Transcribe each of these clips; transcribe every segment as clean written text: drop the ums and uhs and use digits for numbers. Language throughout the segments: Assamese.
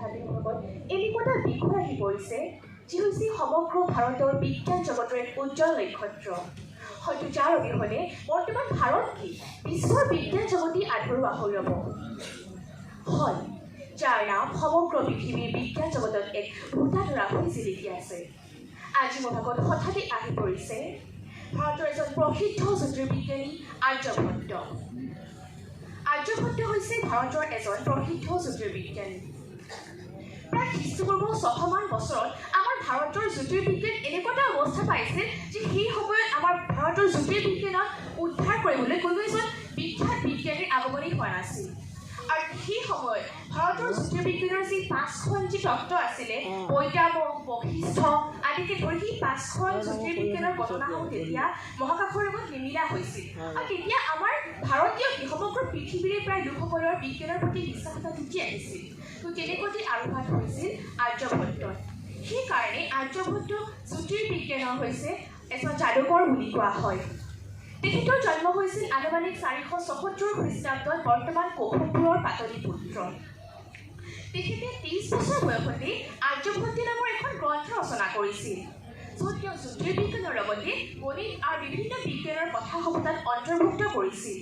হঠাতে মোৰ আগত এনেকুৱা এটা বিষয় আহি পৰিছে, যি হৈছে সমগ্ৰ ভাৰতৰ বিজ্ঞান জগতৰ এক উজ্জ্বল নক্ষত্ৰ। হয়তো যাৰ অবিহনে বৰ্তমান ভাৰত কি, বিশ্বৰ বিজ্ঞান জগতেই আধৰুৱা হৈ ৰ'ব। হয়, যাৰ নাম সমগ্ৰ পৃথিৱীৰ বিজ্ঞান জগতত এক ভোটাধৰা হৈ জিলিকি আছে। আজি মোৰ ভাগত হঠাতে আহি পৰিছে ভাৰতৰ এজন প্ৰসিদ্ধ জ্যোতিৰ্বিজ্ঞানী আৰ্যভট্ট। আৰ্যভট্ট হৈছে ভাৰতৰ এজন প্ৰসিদ্ধ জ্যোতিৰ্বিজ্ঞানী। প্ৰায় খ্ৰীষ্টপূৰ্ব 600মান বছৰত আমাৰ ভাৰতৰ জ্যোতিৰ্বিজ্ঞান এনেকুৱা এটা অৱস্থা পাইছিল যে সেই সময়ত আমাৰ ভাৰতৰ জ্যোতিৰ্বিজ্ঞানক উদ্ধাৰ কৰিবলৈ কোনো এজন বিখ্যাত বিজ্ঞানীৰ আগমনেই হোৱা নাছিল। আৰু সেই সময়ত ভাৰতৰ জ্যোতিৰ্বিজ্ঞানৰ যি পাঁচখন যি তত্ত্ব আছিলে, বৈতামহ, বশিষ্ঠ আদিকে ধৰি সেই পাঁচখন জ্যোতিৰ্বিজ্ঞানৰ ঘটনাসমূহ তেতিয়া মহাকাশৰ লগত নিমিলা হৈছিল। আৰু তেতিয়া আমাৰ ভাৰতীয় কি, সমগ্ৰ পৃথিৱীৰে প্ৰায় লোকসকলৰ বিজ্ঞানৰ প্ৰতি বিশ্বাস এটা টুটি আহিছিল। তো তেনেকুৱাতে আৰোহণ হৈছিল আৰ্যভট্টত। সেইকাৰণে আৰ্যভট্ট জ্যোতিৰ্বিজ্ঞানৰ হৈছে এজন যাদুকৰ বুলি কোৱা হয়। তেখেতৰ জন্ম হৈছিল আনুমানিক 474 খ্ৰীষ্টাব্দত বৰ্তমান কৌশলপুৰৰ পাটলিপুত্ৰত। তেখেতে 23 বছৰ বয়সতে আৰ্যভট্ট নামৰ এখন গ্ৰন্থ ৰচনা কৰিছিল, য'ত তেওঁ জ্যোতিৰ্বিজ্ঞানৰ লগতে গণিত আৰু বিভিন্ন বিজ্ঞানৰ কথাসমূহ তাত অন্তৰ্ভুক্ত কৰিছিল।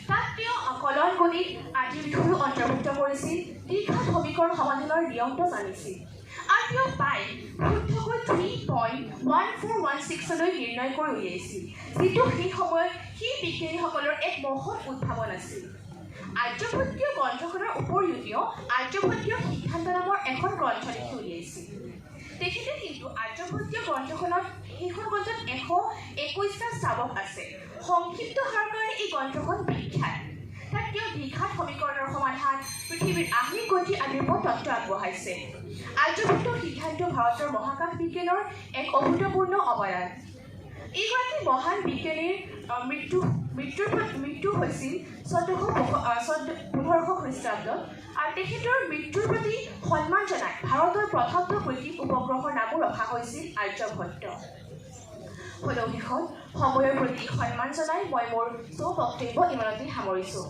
তাত তেওঁ কলন গণিত আদিৰ বিষয়েও অন্তৰ্ভুক্ত কৰিছিল, দ্বিঘাত সমীকৰণ সমাধানৰ নিয়মটো জানিছিল আৰু তেওঁ পাই শুদ্ধকৈ 3.1416লৈ নিৰ্ণয় কৰি উলিয়াইছিল, যিটো সেই সময়ত সেই বিজ্ঞানীসকলৰ এক মহৎ উদ্ভাৱন আছিল। আৰ্যভট্টীয় গ্ৰন্থখনৰ উপৰিও তেওঁ আৰ্যভট্টীয় সিদ্ধান্ত নামৰ এখন গ্ৰন্থ লিখি উলিয়াইছিল। তেখেতে কিন্তু আৰ্যভট্টীয় গ্ৰন্থখনত, সেইখন গ্ৰন্থত 121টা স্তাৱক আছে। সংক্ষিপ্ত হোৱাৰ কাৰণে এই গ্ৰন্থখন বিখ্যাত। তাত তেওঁ দ্বিঘাত সমীকৰণৰ সমাধান, পৃথিৱীৰ আহ্নিক গতি আদিৰ ওপৰত তত্ত্ব আগবঢ়াইছে। আৰ্যভট্ট সিদ্ধান্ত ভাৰতৰ মহাকাশ বিজ্ঞানৰ এক অভূতপূৰ্ণ অৱদান। এইগৰাকী মহান বিজ্ঞানীৰ মৃত্যু মৃত্যুৰ মৃত্যু হৈছিল 1415 খ্ৰীষ্টাব্দত আৰু তেখেতৰ মৃত্যুৰ প্ৰতি সন্মান জনাই ভাৰতৰ প্ৰথমটো কৃত্ৰিম উপগ্ৰহৰ নামো ৰখা হৈছিল আৰ্যভট্ট। হ'লেও শেষত সময়ৰ প্ৰতি সন্মান জনাই মই মোৰ বক্তব্য ইমানতেই সামৰিছোঁ।